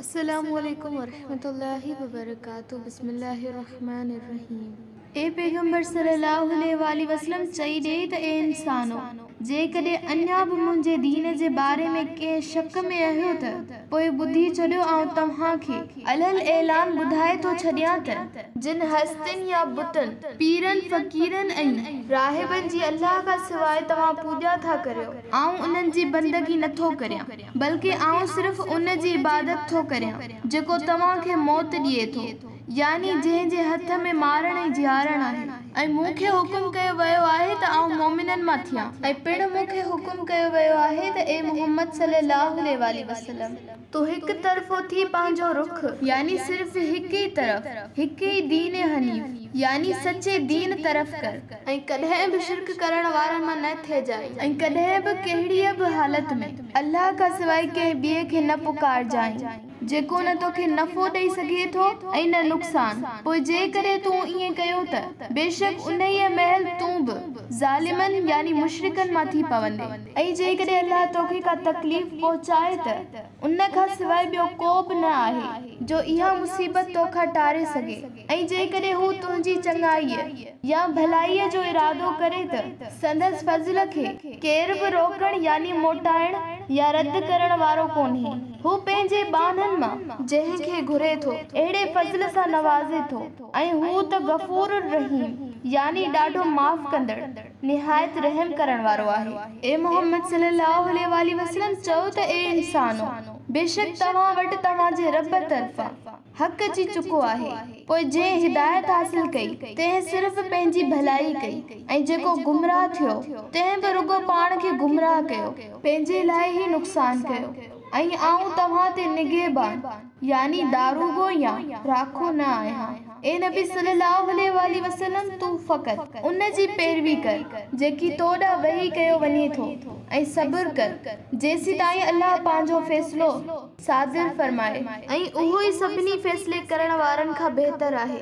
السلام عليڪم ورحمة الله وبرڪاته بسم الله الرحمٰن الرحيم. اي پيغمبر صلّي اللّٰه عليه واٰله وسلّم چئي ڏي ته اي انسانو! جيڪڏهن اڃا به منهنجي دين جي باري ۾ ڪنهن شڪ ۾ آهيو ته پوء ٻڌي ڇڏيو آئون توهان کي علي الاعلان ٻڌائي ٿو ڇڏيان ته جن هستين يا بتن، پيرن، فقيرن ۽ راهبن جي الله کان سواء توهان پوڄا ٿا ڪريو، آئون انهن جي بندگي نه ٿو ڪريان، بلڪه آئون صرف ان جي عبادت ٿو ڪريان، جيڪو توهان کي موت ڏئي ٿو، يعني جنهن جي هٿ ۾ مارڻ ۽ جيارڻ آهي. ۽ مون کي حڪم ڪيو ويو آهي ته آئون مؤمنن مان ٿيان. ۽ پڻ مون کي حڪم ڪيو ويو آهي ته اي محمد صلي الله عليه واٰله وسلم! تون هڪ طرفو ٿي پنهنجو رخ، يعني صرف هڪ ئي طرف، هڪ ئي دين حنيف، يعني سچي دين طرف ڪر. ۽ ڪڏهن به شرڪ ڪرڻ وارن مان نه ٿيجانء. ۽ ڪڏهن به ڪهڙيء به حالت ۾، الله کان سواء ڪنهن ٻئي کي نه پڪارجانء. جيڪو نه توکي نفعو ڏئي سگهي ٿو ۽ نه نقصان، پوء جيڪڏهن تون ائين ڪيو ته، بيشڪ انهيء مهل تون به، ظالمن، يعني مشرڪن، مان ٿي پوندين. ۽ جيڪڏهن الله توکي ڪا تڪليف پهچائي ته، ان کان سواء ٻيو ڪو به نه آهي، جو اها مصيبت توکان ٽاري سگهي، ۽ جيڪڏهن هو تنهنجي چڱائيء، يا ڀلائيء، جو ارادو ڪري ته، سندس فضل کي، ڪير به روڪڻ يعني موٽائڻ يا رد ڪرڻ وارو ڪونهي. هو پنهنجي ٻانهن مان جنهن کي گهري ٿو، اهڙي فضل سان نوازي ٿو ۽ هو ته غفور الرحيم يعني ڏاڍو معاف ڪندڙ، نهايت رحم ڪرڻ وارو آهي. اي محمد صلّي اللّٰه عليه واٰله وسلّم! چئو ته اي انسانو! بيشڪ توهان وٽ توهان جي رب طرفان حق اچي چڪو آهي، پوء جنهن هدايت حاصل ڪئي، تنهن صرف پنهنجي ڀلائي ڪئي ۽ جيڪو گمراهه ٿيو، تنهن به رڳو پاڻ کي گمراهه ڪيو، پنهنجي لاء ئي نقصان ڪيو ۽ آئون توهان تي نگهبان، يعني داروغو يا راکو، نه آهيان. اي نبي صلّي اللّٰه عليه واٰله وسلّم! تون فقط ان جي پيروي ڪر، جيڪي تو ڏانهن وحي ڪيو وڃي ٿو ۽ صبر ڪر، جيسيتائين الله پنهنجو فيصلو صادر فرمائي. ۽ اهو ئي سڀني فيصلي ڪرڻ وارن کان بهتر آهي.